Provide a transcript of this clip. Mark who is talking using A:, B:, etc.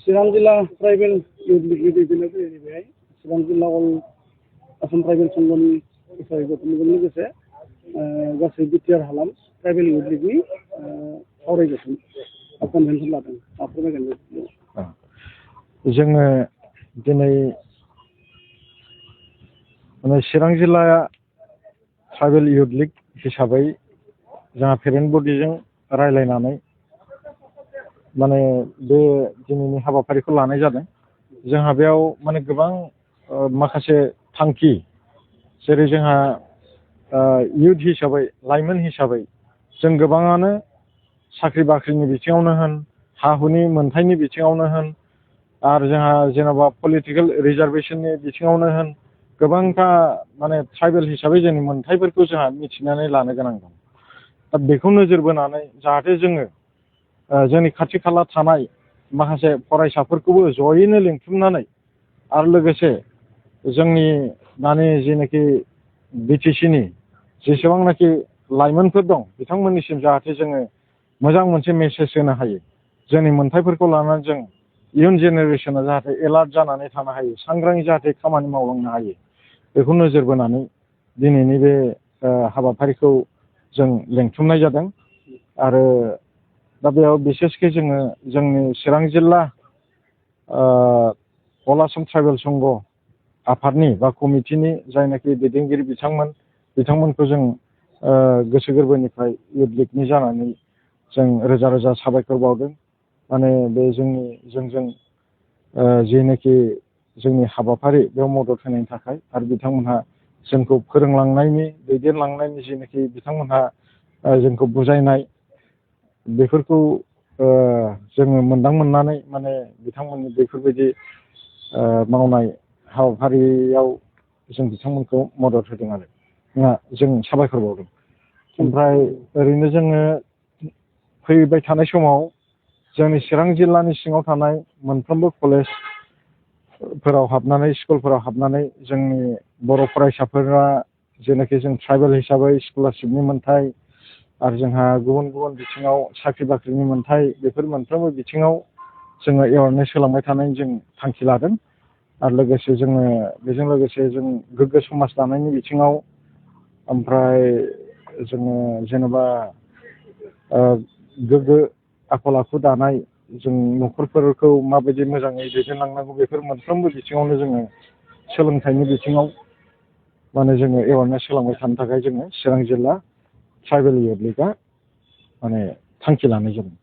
A: चिरां जिल्ला tribal youth लीगनि दैदेनगिरि बेहाय चिरां जिल्ला अल आसाम ट्राइबेल संघनि हिसाबै गथ'फोरजों लोगोसे गासै बिटिआर हालाम ट्राइबेल इउथ लीगनि सावरायगासिनो कनभेनसन लादों फोरमायगोन।
B: जोङो दिनै माने चिरां जिल्ला ट्राइबेल इउथ लीग हिसाबै जोंहा पेरेन्ट बडिजों रायज्लायनानै माने बे दिनैनि हाबाफारिखौ लानाय जादों। जोंहा बेयाव माने गोबां माखासे थांखि जेरै जोंहा इउथ हिसाबै लाइमोन हिसाबै जों गोबाङानो साख्रि बाख्रिनि बिथिङावनो होन हा हुनि मोनथायनि बिथिङावनो होन आरो जोंहा जेन'बा पलिटिकेल रिजार्भेशननि बिथिङावनो होन गोबांथा माने ट्राइबेल हिसाबै जोंनि मोनथायफोरखौ जोंहा मिथिनानै लानो गोनां दं। दा बेखौ नोजोर बोनानै जाहाथे जोङो जोंनि खाथि खाला थानाय माखासे फरायसाफोरखौबो जयैनो लिंथुमनानै आरो लोगोसे जोंनि दानि जेनाखि बिटिसिनि जेसेबांनाखि लाइमोनफोर दं बिथांमोननिसिम जाहाथे जोङो मोजां मोनसे मेसेज होनो हायो। जोंनि मोनथायफोरखौ लानानै जों इयुन जेनेरेसना जाहाथे एलार्ट जानानै थानो हायो, सांग्राङै जाहाथे खामानि मावलांनो हायो, बेखौ नोजोर बोनानै दिनैनि बे हाबाफारिखौ जों लिंथुमनाय जादों। आरो दा बेयाव बिसेसके जोङो जोंनि चिरां जिल्ला अल आसाम ट्राइबेल संघ आफादनि बा कमिटिनि जायनाखि दैदेनगिरि बिथांमोनखौ जों गोसो गोरबोनिफ्राय इउथ लीगनि जानानै जों रोजा रोजा साबायखर बावदों। माने बे जोंजों जेनाखि जोंनि हाबाफारि बेयाव मदद होनायनि थाखाय आरो बिथांमोनहा जोंखौ फोरोंलांनायनि दैदेनलांनायनि जेनाखि बिथांमोनहा जोंखौ बुजायनाय बेफोरखौ जोङो मोनदांमोननानै माने बिथांमोननि बेफोरबायदि मावनाय हाबाफारियाव जों बिथांमोनखौ मदद होदों आरो जों साबायखर बावदों। ओमफ्राय ओरैनो जोङो फैबाय थानाय समाव जोंनि चिरां जिल्लानि सिङाव थानाय मोनफ्रोमबो कलेजफोराव हाबनानै स्कुलफोराव हाबनानै जोंनि बर' फरायसाफोरा जेनाखि जों ट्राइबेल हिसाबै स्कलारशिपनि मोन्थाय आरो जोंहा गुबुन गुबुन बिथिङाव साख्रि बाख्रिनि मोन्थाय बेफोर मोनफ्रोमबो बिथिङाव जोङो एवारनेस होलांबाय थानायनि जों थांखि लादों। आरो लोगोसे जोङो बेजों लोगोसे जों गोग्गो समाज दानायनि बिथिङाव ओमफ्राय जोङो जेनेबा गोग्गो आखल आखु दानाय जों न'खरफोरखौ माबायदि मोजाङै दैदेनलांनांगौ बेफोर मोनफ्रोमबो बिथिङावनो जोङो सोलोंथाइनि बिथिङाव माने जोङो एवारनेस होलांबाय थानो थाखाय जोङो चिरां जिल्ला ट्राइबेल इउथ लीगआ माने थांखि लानाय जादों।